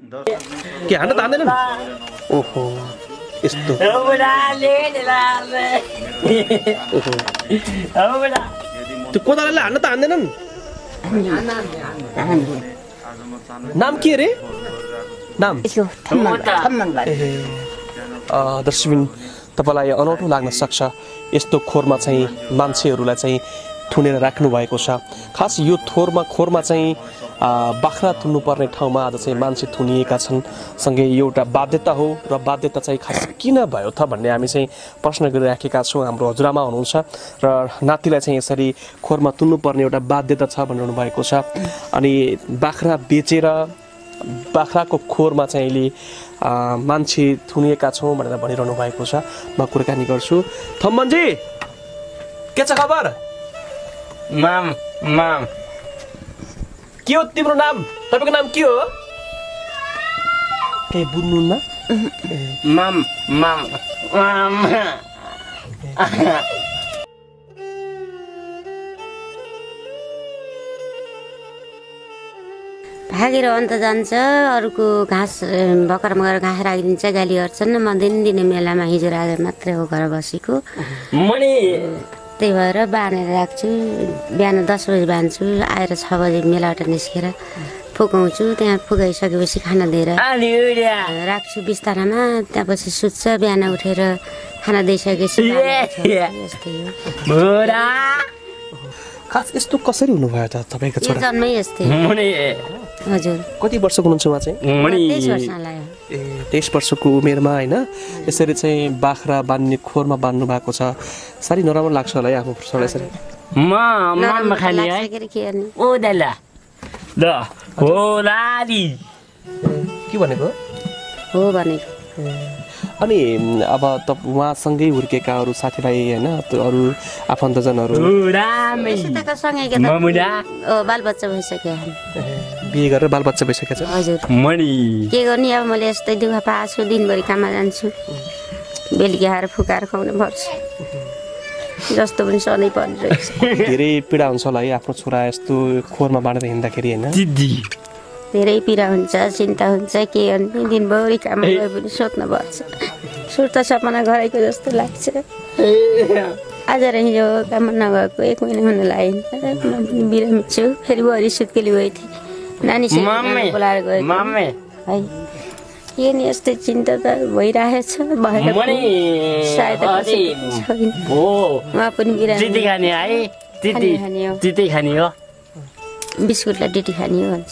के हान्न तान्दैनन् ओहो यस्तो त्यो कोदालोले हान्न तान्दैनन् नाम के रे नाम दर्शकबिन तपाईलाई अनौठो लाग्न सक्छ यस्तो खोरमा चाहिँ मान्छेहरूलाई चाहिँ थुनेर राख्नु भएको छ खास यो खोरमा चाहिँ बाख्रा थुन्नुपर्ने ठाउँमा आज चाहिँ मान्छे थुनिएका छन् सँगै एउटा बाध्यता हो र बाध्यता चाहिँ खास किन भयो त भन्ने हामी चाहिँ प्रश्न गरिराखेका छौँ हाम्रो हजुरआमा हुनुहुन्छ र नातिलाई चाहिँ यसरी खोरमा तुन्नुपर्ने एउटा बाध्यता छ भनिरहनु भएको छ अनि बाख्रा बेचेर बाख्राको खोरमा चाहिँ अहिले मान्छे थुनिएका छौँ भनेर भनिरहनु भएको छ म कुराकानी गर्छु थम्मनजी के छ खबर माम के हो तिम्रो नाम तपाईको नाम के हो के बुझ्नुहुन्न माम भागेर अन्त जान्छ अरूको घाँस भर्खर मगर घाँस राखिदिन्छ गाली गर्छन् म दिनदिनै मेलामा हिजो आज मात्रै हो घर बसेको त्यही भएर बाँधेर राख्छु बिहान 10 बजी बाँध्छु आएर 6 बजी मेलाबाट निस्केर फुकाउँछु त्यहाँ फुकाइसकेपछि खाना दिएर राख्छु बिस्तारामा त्यहाँपछि सुत्छ बिहान उठेर खाना दिइसकेपछि यस्तै हो खास यस्तो कसरी हुनुभयो त तपाईको छोरा जन्मै यस्तै हजुर कति वर्षको हुनुहुन्छ उहाँ चाहिँ 23 वर्षको उमेरमा हैन यसरी चाहिँ बाख्रा बान्ने खोरमा बान्नु भएको छ सारी नराम्रो लाग्छ होला है आफ्नो छोरालाई यसरी म खाली है ओ दाला द हो लाली के भनेको हो भनेको अनि अब त उहाँसँगै हुर्केकाहरू साथीभाइ हैन अरू आफन्तजनहरू बालबच्चा भइसक्यो बिहे गरेर बालबच्चा भइसकेको छ हजुर के गर्ने अब मैले यस्तै दुःख पाएको छु दिनभरि काममा जान्छु बेलुकी आएर फुकाएर खुवाउनु पर्छ जस्तो पनि सधैँ परिरहेको छ धेरै पीडा हुन्छ होला है आफ्नो छोरा यस्तो खोरमा बाँडेर हिँड्दाखेरि हैन धेरै पीडा हुन्छ चिन्ता हुन्छ के गर्ने दिनभरि काम गए पनि सोध्न पर्छ सुर्ता सपना गरेको जस्तो लाग्छ आज र हिजो काम नगएको 1 महिना हुन लाग्यो म पनि बिरामी छु फेरि भरि सुत्केली भइ थिएँ नानी बोलाएर गएको है के नि यस्तै चिन्ता त भइरहेछ भएर सायद उहाँ पनि बिरामी खाने हो बिस्कुटलाई डिटी खाने हो भन्छ